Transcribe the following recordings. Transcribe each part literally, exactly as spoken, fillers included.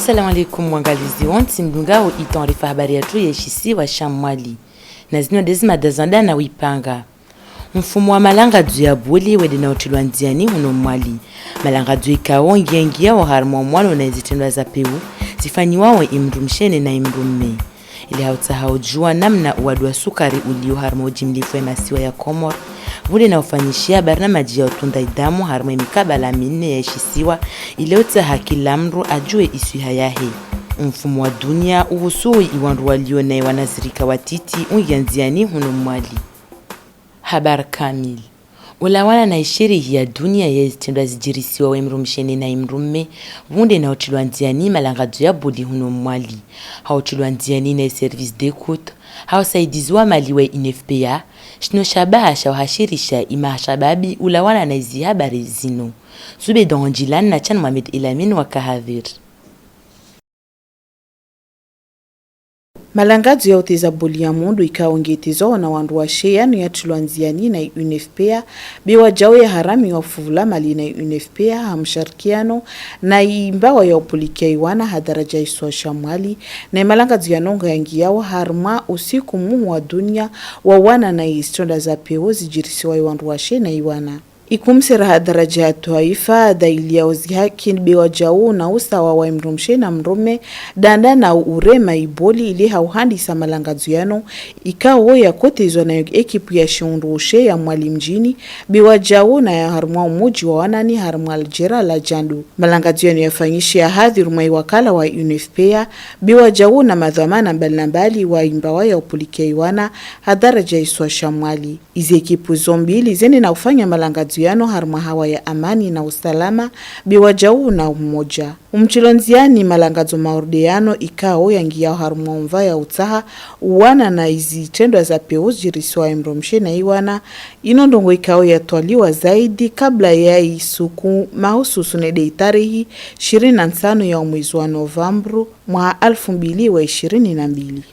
Assalamu alaikum, wangalizi wontsi mdungao i taarifa habari yatru ya shisiwa sha Mwali. Na zino nde ze mada za nda na wipanga. Mfumo wa malangadzo ya boli wende na utilwa ndziani huno Mwali. Malangadzo ikao ngiangiao harimwa mwalo na izitrendwa za peu zifanyiwao i mdrumshe ne na i mdrume. Ili hautsaha ujua namna uwade wa sukari ulio harimwa ujimlifu ya masiwa ya Komori, vunde na ufanyishia barnamaji ya utunda idamu harimwa imikabala minne ya ishisiwa, ili utsaha kila mndru ajue iswiha yahe. Mfumo wa dunia uhusu iwandru walio na iwanazirika watiti ungia ndziani huno Mwali. Habari kamili. Ulawana na ishirihi ya dunia ya izitrendwa zijirisiwa we mdrumshe ne na i mdrume, vunde na utilwa ndziani malangadzo ya boli huno Mwali. Ha utilwa ndziani na i service d'écoute, ha usaidizi wa mali wa i U N F P A, shino shabaha sha uhashirisha imashababi ulawana na izi habari zino. Zubeda Ndjilani na Chan Mohamed Elamine waka hadhir. Malangadzo ya uteza boli ya mundu ikao nge tezwao na wandru washe yanu yatilwa ndziani na i U N F P A, be wajau ya harami wa fuvula mali na i U N F P A ha msharikiano na i mbawa ya upulikia iwana ha daraja isiwa sha Mwali, na i malangadzo yano ngiangiao harimwa usiku muhu wa dunia wa wana na izitrendwa za peu zijirisiwa i wandru washe na iwana. I kumisera ha daraja ya twaifa, Dailiao Zihakin, be wajau na usawa wa i mdrumshe na mdrume, danda na urema i boli ili ha uhandisa malangadzo yano, ikao ya kotezwa na ekipu ya shiundrushe ya Mwali mjini, be wajau na ya harimwa umuji wa wanani harimwa aljera la Djandu. Malangadzo yano yafanyishia hadhir mwa i wakala wa i U N F P A, be wajau na madhwamana mbali na mbali wa i mbawa ya upulikia iwana, ha daraja isiwa sha Mwali. Izi ekipu zo mbili zende na ufanya malangadzo yano harimwa hawa ya amani na usalama, be wajau na umoja. Umtilwa ndziani malangadzo maorde yano ikao yangiao harimwa umva ya utsaha uwana na izitrendwa za peu zijirisiwa i mdrumshe na iwana, ino ndrongo ikao yatwaliwa zaidi kabla ya isuku mahususu nde i tarehi ishirini na nsano ya umwezi wa Novembru mwaha alfu mbili wa ishirini na mbili.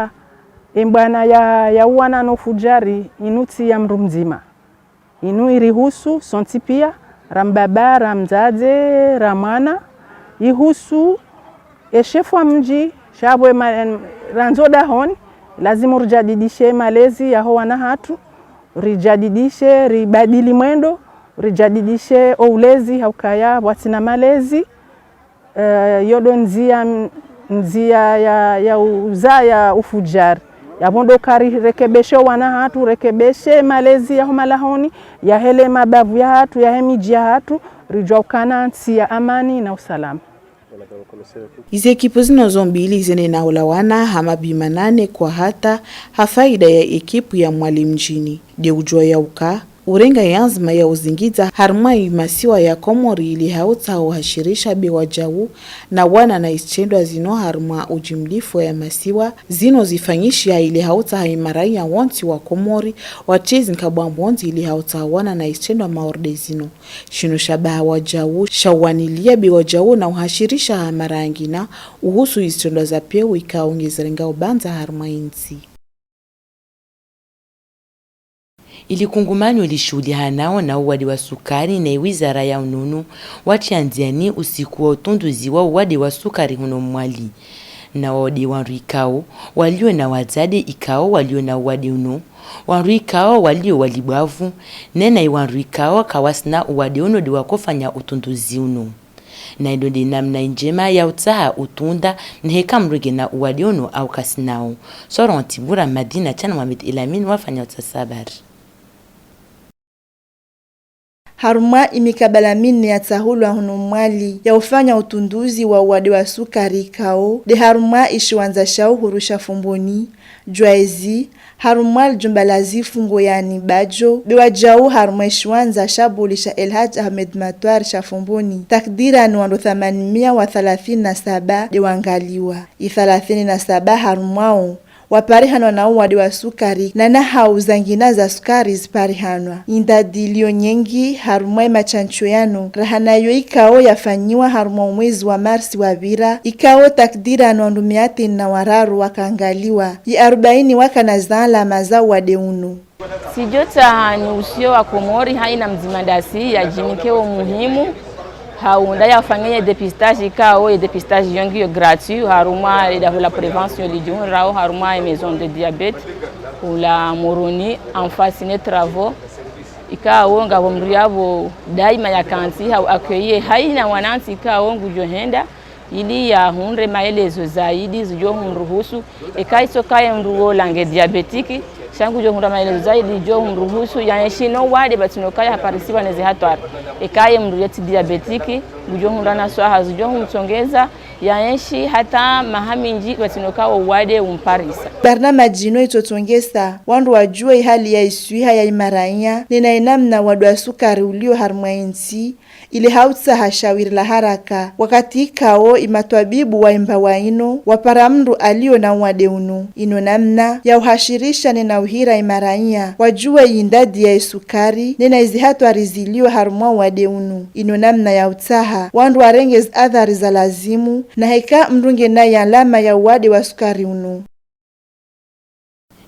E mbwana ya, ya uwana no fujari, inu tsi ya mndru mdzima. Inu irihusu sontsi pia, ra mbaba, ra mdzadze, ra mwana. Ihusu e shefu wa mdji, sha bwe ma, ra nzo dahoni, lazimu rijadidishe malezi ya ho wana hatru, rijadidishe, ribadili mwendo, rijadidishe o ulezi ha ukaya bwatsina malezi. Eh, yo ndo nzia, nzia ya, ya uzaya ufujari. Ya vo ndo ka rirekebeshe wana hatru, rekebeshe malezi ya ho malahoni, ya hele mabavu ya hatru, ya he midji ya hatru, rijua ukana ntsi ya amani na usalama. Izi ekipu zino zo mbili zende na ulawana ha mabi manane kwa hata ha faida ya ekipu ya Mwali mjini. Nde ujua ya uka, urenga ya nzima ya uzingiza harimwa i masiwa ya Komori ili ha utsaha uhashirisha be wajau na wana na izitrendwa zino harimwa ujimlifu ya masiwa zino zifanyishia ili ha utsaha i maraya wontsi wa Komori watia izi nkabwambonzi ili ha utsaha wana na izitrendwa maorde zino. Shino shabaha wajau sha uwanilia be wajau na uhashirisha ha mara yangina uhusu izitrendwa za peu ikao nge zirenga ubanza harimwa i ntsi. Ili kungumanyo lishuhulihanao na uwade wa sukari na i wizara ya unono, watia ndziani usiku wa utunduzi wa uwade wa sukari huno Mwali. Na wao nde wandru ikao walio na wadzade ikao walio na uwade uno, wandru ikao walio walibwavu, ne na i wandru ikao ka wasina uwade uno nde wakofanya utunduzi uno. Na i ndo nde namna i njema ya utsaha utunda, ne he ka mndru nge na uwade uno au kasinao. Soron Tibura, Madina Chan, Mohamed Elamine wafanya utsaha habari. Harumwa i mikabala minne ya tsahulwa huno Mwali ya ufanya utunduzi wa uwade wa sukari ikao, nde harumwa i shiwanza sha uhuru sha Fomboni, Djwaezi, harumwa lijumba la zifungo yani Badjo, be wadjau harumwa ishiwanza sha boli sha El Hadj Ahmed Matwar sha Fomboni. Takdiran wandru thamanimia wa thalathini na saba nde wangaliwa. I thalathini na saba harumwao waparihanwa na uwade wa sukari, na nahau zangina za sukari ziparihanwa. Indadi ilio nyengi harumwa imachansho yano, raha nayo ikao yafanyiwa harumwa umwezi wa Marsi wavira, ikao takdiran wandru mia teni na wararu wakaangaliwa, i arubaini waka na zaalama za uwade unu. Sidio tsaha ni usio wa Komori haina mdzima ndasi yajinike o muhimu Hau nda ya fanya ye dépistage, i ka o ye dépistage yongi yo gratuit, harumwa le daho la prévention li dihundrao, harumwa ye maison de diabète, hula Moroni, en face ne travaux. I ka o ngabo mndru yabo daima ya kanti, hau accueillir hai na wananti, i ka o ngu yo henda, ili ya hundre maelezo zaidi zu yo hundru husu, e ka i so ka ye mndru wo langue diabétique, sha ngu yo hundra maelezo zaidi zu yo hundru husu, ya enshi no wade ba tino ka ya haparisi ba ne ze hatwari. E ka ye mndru yeti diabétique, ngu yo hundra na swaha zu yo hundru tongeza, ya enshi hata maha mingi ba tino ka wo wade umparisa. Barnamaji ino itotongesa wandru wajue i hali ya i swiha ya i marainya, ne na i namna wade wa sukari ulio harumwa i nti, ile hau tsaha shawiri la haraka. Wakati i ka o i matwabibu wa i mbawa ino wapara mndru alio na wade unu. Ino namna ya uhashirisha ne na uhira i marainya wajue i ndadi ya i sukari, ne na i ze hatwari zilio harumwa wade unu. Ino namna ya utsaha wandru warenge ze adhari za lazimu, na heka mndru nge na i alama ya wade wa sukari unu.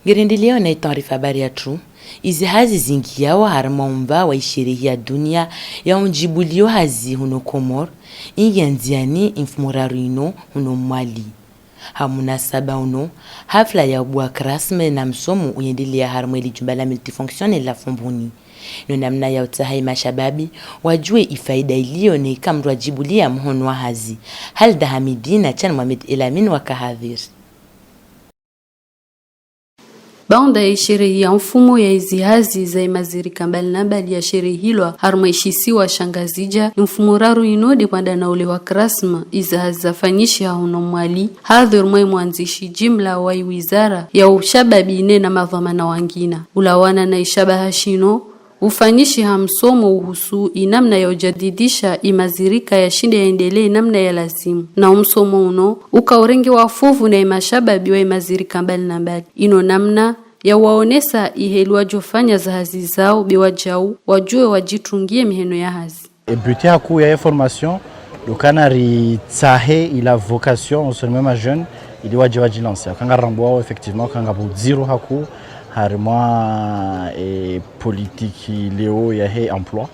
Ngirendeleo na i taarifa habari yatru. I ze hazi zingi yawa harumwa umva wa i sherehi ya dunia ya undjibulio hazi huno Komor, ingia nziani i mfumoraru ino huno Mwali. Ha munasaba uno, hafla ya ubua krasme na msomo uyendelea harumwa ili jumba la multifonction la Fomboni. No namna ya utsaha i mashababi wajue i faida ilio ne heka mndru ajibulia mhono wa hazi. Halda Hamidi na Chan Mohamed El Amin waka hadhir. Baanda ya i sherehi ya mfumo ya i ze hazi za i mazirika mbali na mbali ya sherehilwa harumwa i shisiwa sha Ngazidja, i mfumoraru ino de baanda na ulewa krasme, i ze hazi za fanyishiha huno Mwali, hadhir mwa i mwandzishi jimla wa i wizara ya ushababi ne na madhwamana wangina. Ulawana na i shabaha shino, ufanyishiha msomo uhusu i namna ya ujadidisha i mazirika ya shinde ya endelee namna ya lazimu. Na u msomo uno uka urenge wa fuvu na i mashababi wa i mazirika mbali na mbali. Ino namna ya uwaonesa i heli wajo fanya za hazi zao be wajau wajue wajitungie miheno ya hazi. E but hakuu ya ye formation, do kana ritsahe i la vocation, on se même jeune, ili waje wajilancer. Ka nga rambwa effectivement, ka nga bu zero hakuu, harumwa, e, politique leo ya he emploi,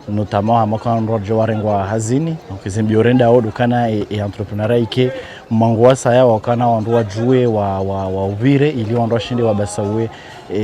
notamment harumwa ka ndro jo warengwa hazini. Donc, ze mbio renda o do kana e, e entrepreneuriat i ke mwango wa saya wa kana wandru wajue wa, wa, wa uvire, ili wandru washinde wabasaue e,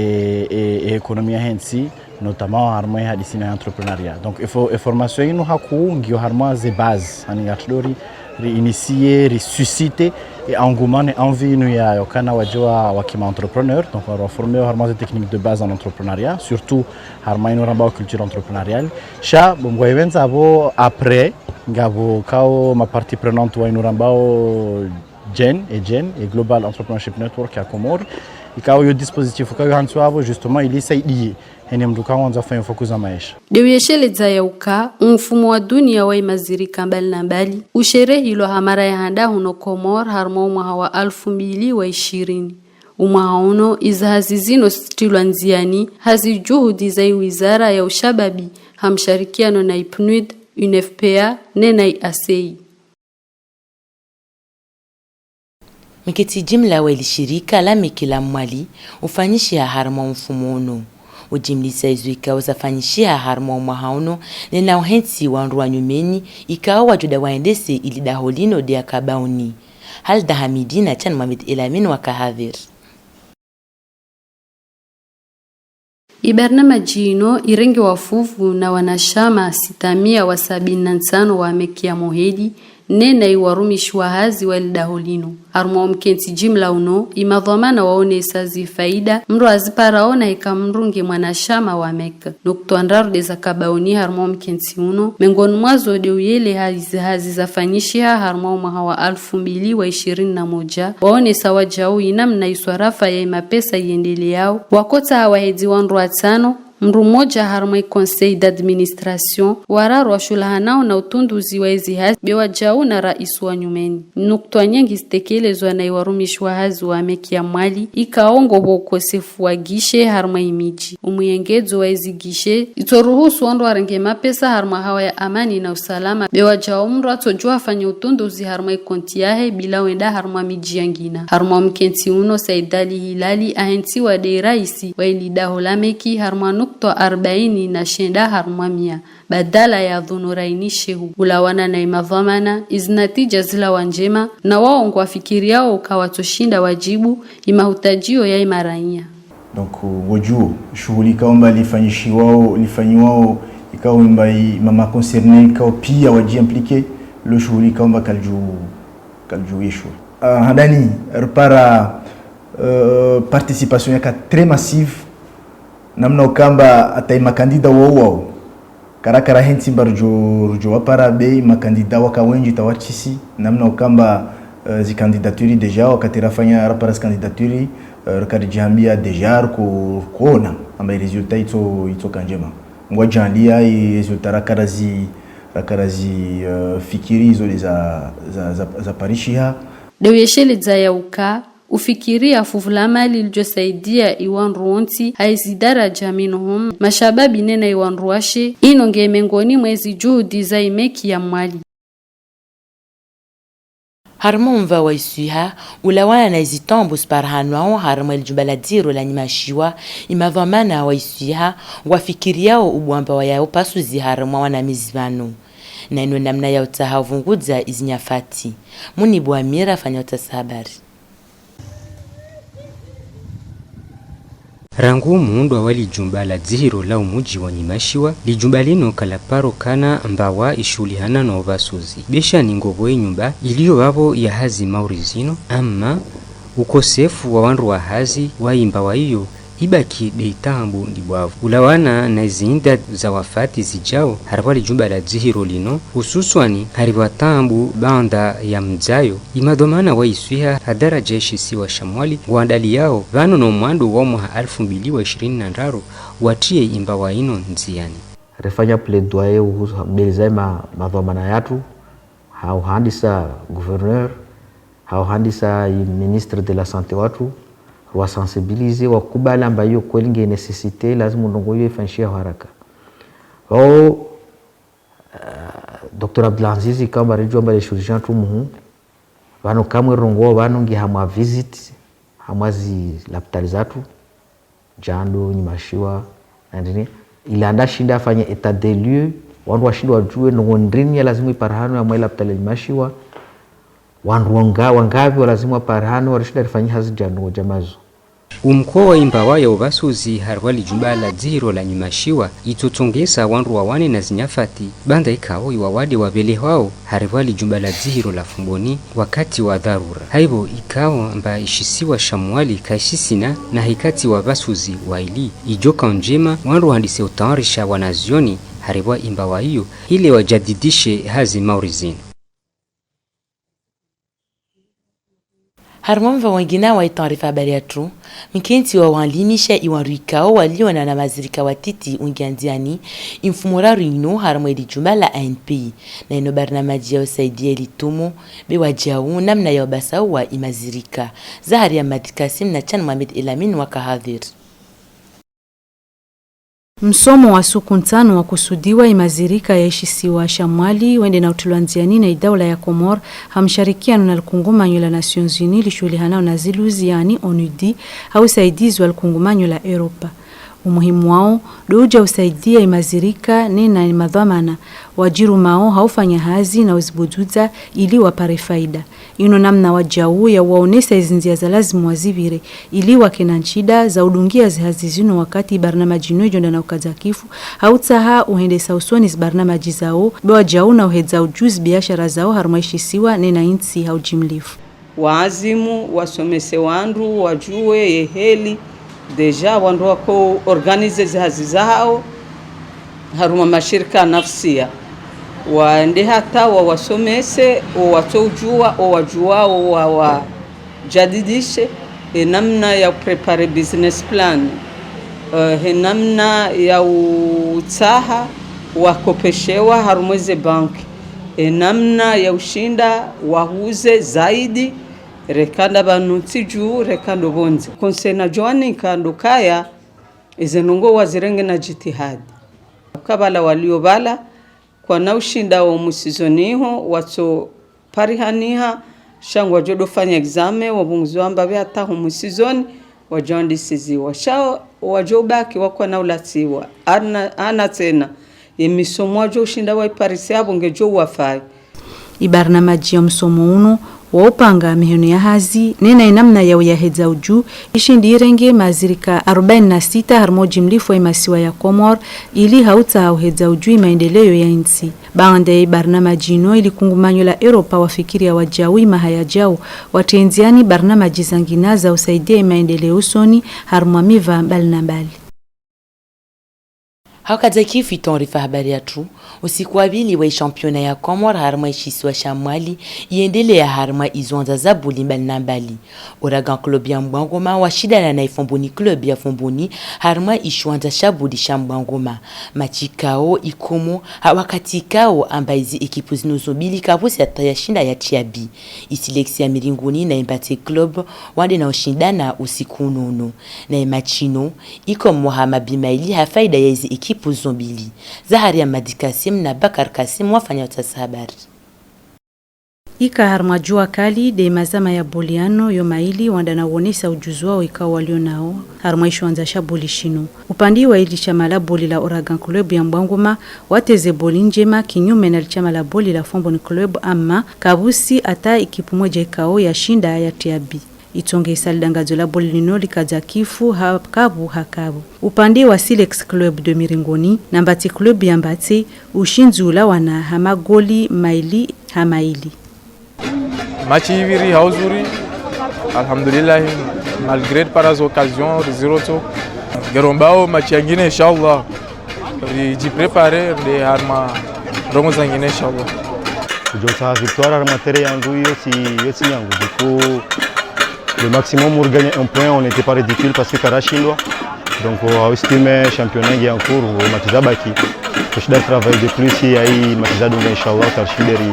e, e économie ya he nsi, notamment harumwa i hadisi na entrepreneuriat. Donc, e fo-, e formation ino hakuu ngio harumwa ze base, ani nga tlo ri, ri initier, ri susciter e engouement ne envie ino ya, yo kana waje wa, wa kima entrepreneur. Donc, wa, wa former harumwa ze technique de base en entrepreneuriat, surtout harumwa ino rambwa culture entrepreneuriale. Sha, bon, ngwa wenza abo après, ngabo kao ma partie prenante wa ino rambwa Jen, e Jen, e Global Entrepreneurship Network ya Comores. I kao yo dispositif, kao yo hansu abo, justement, ili saidia hene mndru ka wanza fanya focus na maisha. De uyesheleza ya uka, u mfumo wa dunia wa i mazirika mbali na mbali, usherehilwa ha mara ya handa huno Comores, harumwa u mwaha wa alfu mbili wa ishirini. U mwaha uno, i ze hazi zino sitilwa nziani, hazi juhudi za i wizara ya ushababi, ha msharikiano na i PNUD, U N F P A, ne na i ACEI. Mketi jimla wa ili shirika la meki la Mwali ufanyishiha harumwa u mfumo uno. Ujimlisa izo ikao zafanyishiha harumwa u mwaha uno, ne na uhensi wandru wa nyumeni ikao wajuda waendese ili daho lino de akabauni. Halda Hamidi na Chan Mohamed El Amin waka hadhir. I barnamaji ino irenge wa fuvu na wanashama sita mia wa sabini na nsano wa meki ya mohedi, ne na i warumishi wa hazi wa lidaho lino. Harumwa u mkenti jimla uno, i madhwamana waonesa zi faida mndru aziparao na eka mndru nge mwanashama wa meki. Nukutwa ndraru de zakabauni harumwa u mkenti uno, mengoni mwazo de uyeleha i ze hazi zafanyishiha harumwa u mwaha wa alfu mbili wa ishirini na moja, waonesa wajau i namna i swarafa ya i mapesa iendeleao, wakota wahedi wandru watano, mndru moja harumwa i conseil d'administration, wararu washulahanao na utunduzi wa i ze hazi, be wajau na raisi wa nyumeni. Nukutwa nyengi zitekelezwa na i warumishi wa hazi wa meki ya Mwali, ikao ngo bo ukosefu wa guichet harumwa i miji. U muyengedzo wa i ze guichet, itoruhusu wandru warenge mapesa harumwa hawa ya amani na usalama, be wajau mndru atojua afanya utunduzi harumwa i konti yahe bila wenda harumwa miji yangina. Harumwa u mkenti uno, Said Ali Hilali ahentiwa de i raisi wa i lidaho la meki harumwa nuk- Twa arobaini na shenda harumwa mia, badala ya dhunuraini shehu. Ulawana na imadhwamana, izi natija zilawa njema, na wao ngwafikiriao uka watoshinda wajibu imahutajio ya imarainya. Donc, ngodjuo, shughuli ikao mba lifanyishiwao, lifanyiwao, ikao mba i mama concerné, ikao pia waji impliqué, lo shughuli ikao mba kalju, kalju yeshua. Ah, handani, repara, euh, participation yaka très massive, namna ukamba ata imakandida wau wau. Karakara henti mba rujo, rujo wapara be imakandida waka wenji ta watisi, namna ukamba, euh, zi candidature déjà, wakati rafanya rapara zi candidature, euh, rakarijihambia déjà, ruko, ruko ona, amba i résultat itso, itso kanjema. Ngwajanlia i résultat rakarazi, rakarazi, euh, fikiri izo de za, za, za, za parishiha. Deu yesheleza ya uka, ufikiri ya fuvu la mali lijo saidia iwandru wontsi ha izi daraja minohom, mashababi nena iwandru washe, ino nge mengoni mwa izi juhudi za imeki ya Mwali. Harumwa umva wa iswiha, ulawana na izi tambu siparahanwao harumwa ilijumba la dzihiro la Nyumashiwa, imadhwamana wa iswiha, ngwafikiriao ubwamba wa yao pasuzi harumwa wana mezi vano. Na ino namna yao taha uvunguza izi nyafati. Muni Bwamira fanya utasa habari. Rangu muundwa wa lijumba la dzihiro la umuji wa Nyumashiwa, lijumba lino kala paro kana mbawa ishuhulihana no vasuzi. Besha ni ngovo ye nyumba ilio vavo ya hazi mauri zino, ama ukosefu wa wandru wa hazi wa imbawa iyo ibaki de itambu ni bwavu. Ulawana na izi nda za wafati zijao harumwa lijumba la dzihiro lino, hususwani harumwa tambu banda ya mzayo, imadhwamana wa iswiha ha daraja ya ishisiwa sha Mwali ngwandaliao vano no mwando wa mwaha alfu mbili wa ishirini na ndraru watie imbawa ino nziani. Refanya plaidoyer uhusu mbele za ima, madhwamana yatru, ha uhandisa gouverneur, ha uhandisa i ministre de la santé watru, rwa sensibiliser, wakubali amba iyo kweli nge nécessité, lazima ndrongo iyo ifanyishiha haraka. Vao, eh, Docteur Abdelaziz kamba rijua amba le chirurgien tru muhu, vano kamwe rongoa vano nge hamwa visite, hamwa zi lapitali zatru, Djando, Nyumashiwa, na ndrini. Ilanda shinda afanya état des lieux, wandru washinda wajue ndrongo ndrini ya lazima iparahanwe hamwa ilapitali ya Nyumashiwa. Wandru wanga, wangavi wa lazima waparahanwe, warishinda rifanya hazi ja ndrongo ja mazu. Umkoa wa imbawa ya uvasuzi harumwa lijumba la dzihiro la Nyumashiwa, itsotongesa wandru wa wane na zinyafati, banda ikao iwawade wabelehwao harevwa lijumba la dzihiro la Fomboni wakati wa dharura. Haivo ikao amba ishisiwa sha Mwali kaishisina na hikati wa vasuzi waili, ijoka njema wandru wandise utawarisha wanazioni harevwa imbawa iyo, ile wajadidishe hazi mauri zinu. Harumwa mva wangina wa itaarifa habari yatru, mkenti wa walimisha iwandru ikao waliona na mazirika watiti ungia nziani, imfumoraru ino harumwa ilijumba la A N P. Na ino barnamaji ya usaidia ilitumu be wajau namna ya ubasaua imazirika. Zahari Ahmad Kassim na Chan Mohamed Elamine waka hadhir. Msomo wa suku ntano wa kusudiwa imazirika ya ishisiwa sha Mwali wende na utilwa nziani na idaula ya Comores ha msharikiano na likungumanyo la Nations Unies lishuhulihanao na ziluzi, yani ONUDI, ha usaidizi wa likungumanyo la Europa. Umuhimu wao ndo uja usaidia imazirika nena imadhwamana wajirumao ha ufanya hazi na uzibuduza ili wapare faida. Ino namna wajau ya uwaonesa izi nzia za lazimu wazivire ili wakena nshida za udungia zihazi zino wakati barnamaji ino ijonda na ukaza kifu ha utsaha uhendesa usoni zibarnamaji zao be wajau na uhedza ujuzi biashara zao harumwa ishisiwa nena intsi ha ujimlifu. Waazimu wasomese wandru wajue ye heli deja wandru wako organize zihazi zahao harumwa mashirika nafsia. Waende hata wawasomese, o watojua, o wajua, o wawajadidishe, he namna ya uprepare business plan, eh, he namna ya utsaha wakopeshewa harumwa ze banki, he namna ya ushinda wahuze zaidi, reka nda banutsi juu, reka ndo bonze. Concernant Joanica ndo kaya, eze ndrongo wazirenge na jitihadi. Kabala walio bala, kwana ushinda o musizoni iho, watso parihaniha, sha ngwajo do fanya examen, wabunguziwa mbabe hata ho musizoni, Wadjo andisiziwa. Sha wadjo baki wakwa na ulatiwa. Ana, ana tena. Ye misomo wadjo shinda waiparisi abo ngedjo wafai. I barnamaji ya msomo unu wa upanga mihono ya hazi, nena i namna yau ya hedza uju, ishindi irenge mazirika arobaini na sita harimwa ujimlifu wa i masiwa ya Komor, ili ha utaha uhedza uju i maendeleo ya insi. Baanda ya i barnamaji ino, i likungumanyo la Europa wafikiria wadjau i maha ya jau, watenziani barnamaji zangina za usaidia i maendeleo usoni harimwa miva mbali na mbali. Ha wakati ya kifu i taarifa habari yatru, usiku wa pili wa i championnat ya Comores harimwa i shisiwa sha Mwali, i endelea harimwa i ziwanza za boli mbali na mbali. Ouragan Club ya Mbwangoma washindana na i Fomboni Club ya Fomboni harimwa i shiwanza sha boli sha Mbwangoma. Match ikao i komo ha wakati ikao amba izi ekipu zino zo mbili kabusi ata ya shinda ya tia bi. I Silex ya Miringoni na i Mbatse Club wande na ushindana usiku unono. Na i match ino, i komo ha mabi maili ha faida ya izi ekipu zo mbili. Zaharia Madi Kassim na Bakar Kassim wafanya utasa habari. Ika harimwa jua kali, de i mazama ya boli yano yo maili wanda na uonesa ujuzi wao ikao walio nao harimwa i shiwanza sha boli shino. Upande wa ili shama la boli la Ouragan Club ya Mbwangoma, wateze boli njema kinyume na li shama la boli la Fomboni Club, ama kabusi ata ekipu moja ikao ya shinda ya tia bi. Itongesa lidangazo la boli lino likaza kifu ha kabu ha kabu. Upande wa Silex Club de Miringoni na Mbatse Club ya Mbatse, ushinzi ulawana ha magoli maili ha maili. Match iviri ha uzuri, alhamdulillah, malgré paras occasion, ri zéro to. Ngerombao match yangine, inshallah. Ri ji préparer nde harimwa ndrongo zangina, inshallah. Kujousa victoire harimwa terrain yangu, yo si, yo si yangu. Du coup, le maximum, on gagne un point, on n'était pas ridicule parce que karashindwa. Donc, euh, au estime championnat nge en cours, au match za baki. Kushinda travail de plus, ya i match za dunga, inshallah, karshinderi.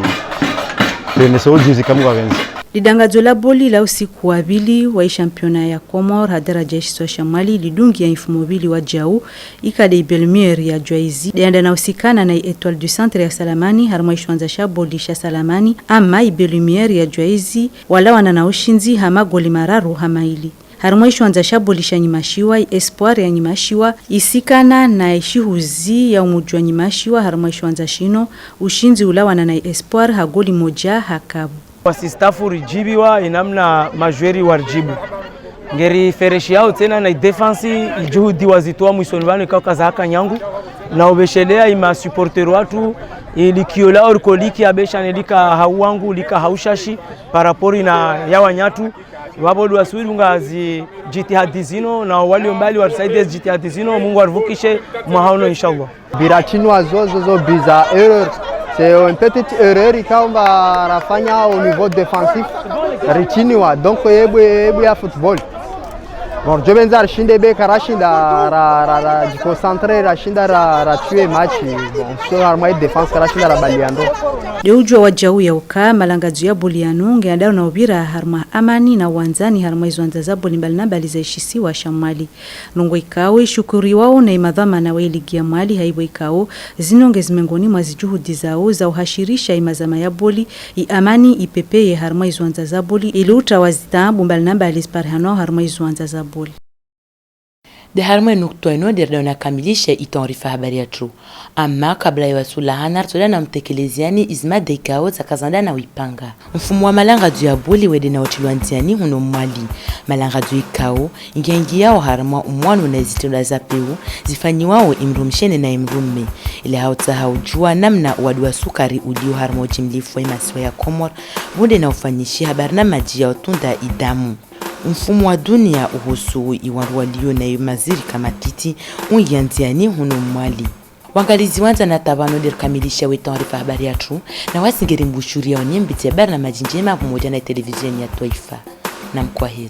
Tene so juzi kamu kavenzi. Lidangazo la boli la usiku wa pili wa i championnat ya Comores ha daraja ya shisiwa sha Mwali lidungi ya i mfumo mbili wa jau, ika de i Belle Mère ya Djouaizi, de yanda na usikana na i Etoile du Centre ya Salamani, harimwa i shiwanza sha boli sha Salamani, ama i Belle Mère ya Djouaizi, walawana na ushinzi ha magoli mararu ha maili. Harimwa i shiwanza sha boli sha Nyumashiwa, i Espoir ya Nyumashiwa, isikana na i Shihuzi ya umuji wa Nyumashiwa, harimwa i shiwanza shino, ushinzi ulawana na i Espoir ha goli moja ha kabu. Wasi staff rijibiwa i namna majoueur warijibu. Ngeri fereshi yao tena na i défense, i juhudi wazitoa mwisoni vano ikao kaza haka nyangu. Na ubeshelea i ma supporter watu, i likio lao riko liki abesha ne lika ha uwangu, lika ha ushashi, par rapport na ya wanyatu. Wabo dua sui dunga zi jitihadi zino, na walio mbali warisaidia zi jitihadi zino, Mungu arivukishe mwaha uno, inshallah. Bi rachinwa zo, zo, zo, bi za erreur. C'est une petite erreur ikao amba rafanya au niveau défensif. Rachinwa, donc, ye bwe, ye bwe ya football. Bon, jo benza rashinde be karashinda ra, ra, ra, déconcentré, rashinda ra, ra tuer match. Bon, so harimwa i défense karashinda rabaliando. De ujua wa jau ya uka, malangazo ya boli yano nge yanda na ubira harimwa amani na uwanzani harimwa i ziwanza za boli mbali na mbali za i shisiwa sha Mwali. Ndrongo ikao ishukuriwao na i madhwamana wa i ligi ya Mwali ha i bwe ikao, zino nge zimengoni mwa zi juhudi zao za uhashirisha i mazama ya boli, i amani, i pepeye harimwa i ziwanza za boli, i luta wa zitaabu mbali na mbali ziparihanwao harimwa i ziwanza za boli. De harimwa i nukta ino de ridau na kamilisha i taarifa habari yatru. Ama kabla ya wasulahana, ritola na mutekeleziani i zi mada ikao za kazanda na wipanga. Mfumu wa malangazo ya boli wende na utilwa nziani huno Mwali. Malangazo ikao, ingiaingi yao harimwa umwano na i zitula za peu, zifanyiwao i mdrumshe ne na i mdrume. Ile ha utaha ujua namna wadu wa sukari ulio harimwa ujimlifu wa i masiwa ya Comores, vunde na ufanyishi ha barnamaji ya utunda i damu. Mfumu wa dunia uhusu i wandru walio na i mazirika matiti, ungia nziani huno Mwali. Wangalizi wanja na tabano de rikamilisha we taarifa habari yatru, na wasingeri mbushuri yao nye mbiti ya barnamaji njema pamoja na televizioni ya twaifa. Na mkwaheri.